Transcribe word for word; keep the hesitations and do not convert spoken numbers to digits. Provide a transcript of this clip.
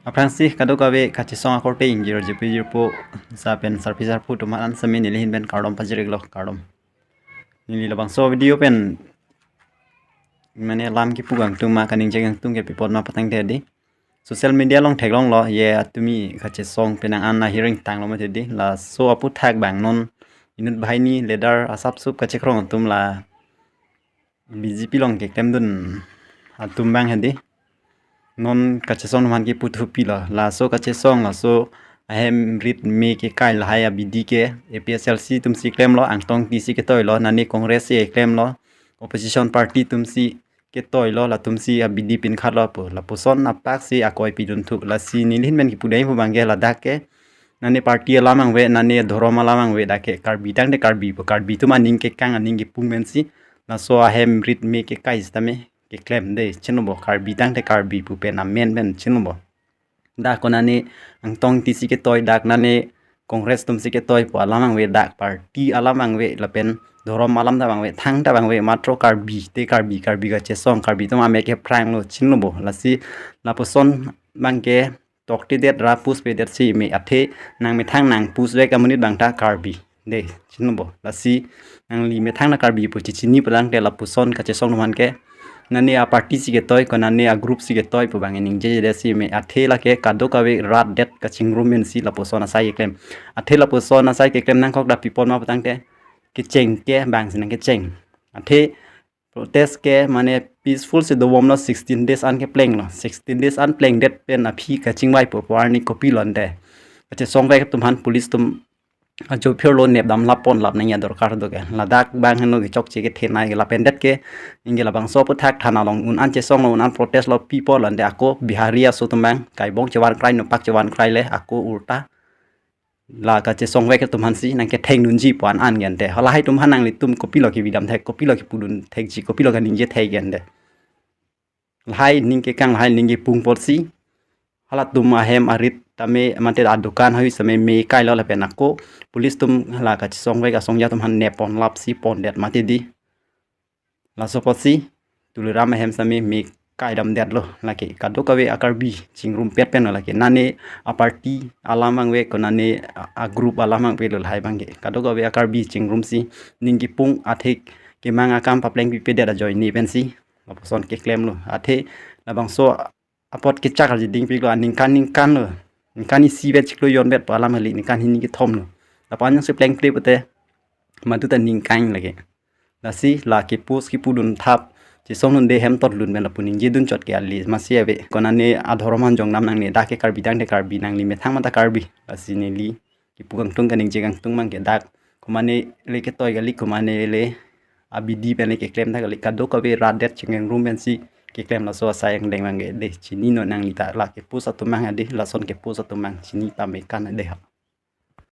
Aphrangsi kadokave kachesong akorte ingjir jirpo jirpo sa pen sarpi sarpo atum aphan sami neli ahin pen kardom pajir-iklo, kardom. Neli labangso video pen mane lam kipu kangtung ma kaningje kangtung ke pi apot ma patangte di. Social media along theklonglo, ye atumi kachesong penang an na hearing tanglo mati di. Laso aputhak abang non inut banghini leader asapsup kachekrong atum la B J P along keklemdun atum abang hedi. Non kachesong atum aphan kipu thupi lo. Laso kachesong, laso ahem rit me kekai lahai abidi ke A P H L C atumsi klemlo, Angtong Ingti si ketoilo, nane Congress si klemlo, opposition party atumsi ketoilo, latumsi abidi pinkhatlo pu. Lapuson apaksi akoi pidun thu. Lasi neli ahin pen kipu dai pu abang ke ladak ke nane party alam angve, nane dhorom alam angve, dak ke Karbi tangte Karbi pu, Karbi atum aning kekang aning kepung pensi laso ahem rit me kekai sitame keklem de, chinobo, Karbi tangte Karbi pu pen amen pen chinobo. Dak ko nane Angtong Ingti si ketoi, dak nane Congress atumsi ketoi pu alam angve, dak party alam angve lapen dhorom alam ta angve, thang ta angve, matro Karbi te Karbi, Karbi kachesong, Karbi atum amek kephranglo, chinobo. Lasi lapuson abang ke toktedet ra push pedet si me, athe nang methang nang push vek amonit abang ta Karbi de, chinobo. Lasi nangli methang na Karbi pu chichini pu tangte lapuson kachesong atum aphan ke nane a party si ketoi ko nane a group si ketoi pu abang ningjejedet si me, athe lake kadokave rat det kachingrum pensi lapuson asai keklem. Athe lapuson asai keklem nangkok dak pi apot ma patangte kecheng ke abang si nang kecheng. Athe protest ke mane peaceful si dobomlo, sixteen days an keplenglo. Sixteen days an plengdet pen aphi kachingvai pu pu arni kopilo ante. Kachesong vek atum aphan police atum ajo phirlo, nepdam lappon lap nangji adorkar do ke. Ladak abang heno kechokche kethenei ke lapen det ke ningje labangso aputhak thana along un an chesonglo, un an protest lo, pi apotlo ante ako Bihari aso atum abang kaibong chevan krai, nopak chevan krai le ako ulta la kachesong vek atum aphansi nang kethengdunji pu an an ke ante. Halahai atum aphan nanglitum kopilo kevidam thek, kopilo kepudun thekji, kopilo kaningje thek ke ante. Lahai ning kekang, lahai ning kepung apotsi halatum ahem arit tame mate adukan hoi same me kailo lapen ako police atum la kachesong vek asongja atum aphan neppon lapsi pondet mati di. Laso apotsi Tuliram ahem same me kaidamdetlo, lake kadokave a Karbi chingrumpet penlo, lake nane a party alam angve ko nane a, a group alam angvelo, lahai abang ke kadokave a Karbi chingrumsi ning kepung athek kemang akam papleng pipedet ajoine pensi lapuson keklemlo. Athe labangso apot kechak arji dingpiklo, aningkan ningkanlo, ningkan isi vet chiklo jon vet pu alam kali, ningkan hini kethomlo. Lapu an jongsi plengple pute madu ta ningkan lake. Lasi la ke post kepudun thap chesongdunde hem totlun pen lapu ningjedun chot ke ali masi ave. Ko nane adhorom anjong nam nangne, dak ke Karbi tangte Karbi, nangli methang ma ta Karbi. Lasi neli kipu kangtung kaningje kangtung abang ke dak, ko mane le ketoi kali, ko mane le abidi pen le keklem ta kali, kadokave rat det chingrum pensi keklem, laso asai angdeng abang ke de, chininon nangli ta, la ke post atum abang ade, lason ke post atum abang chini pame kan ade ha.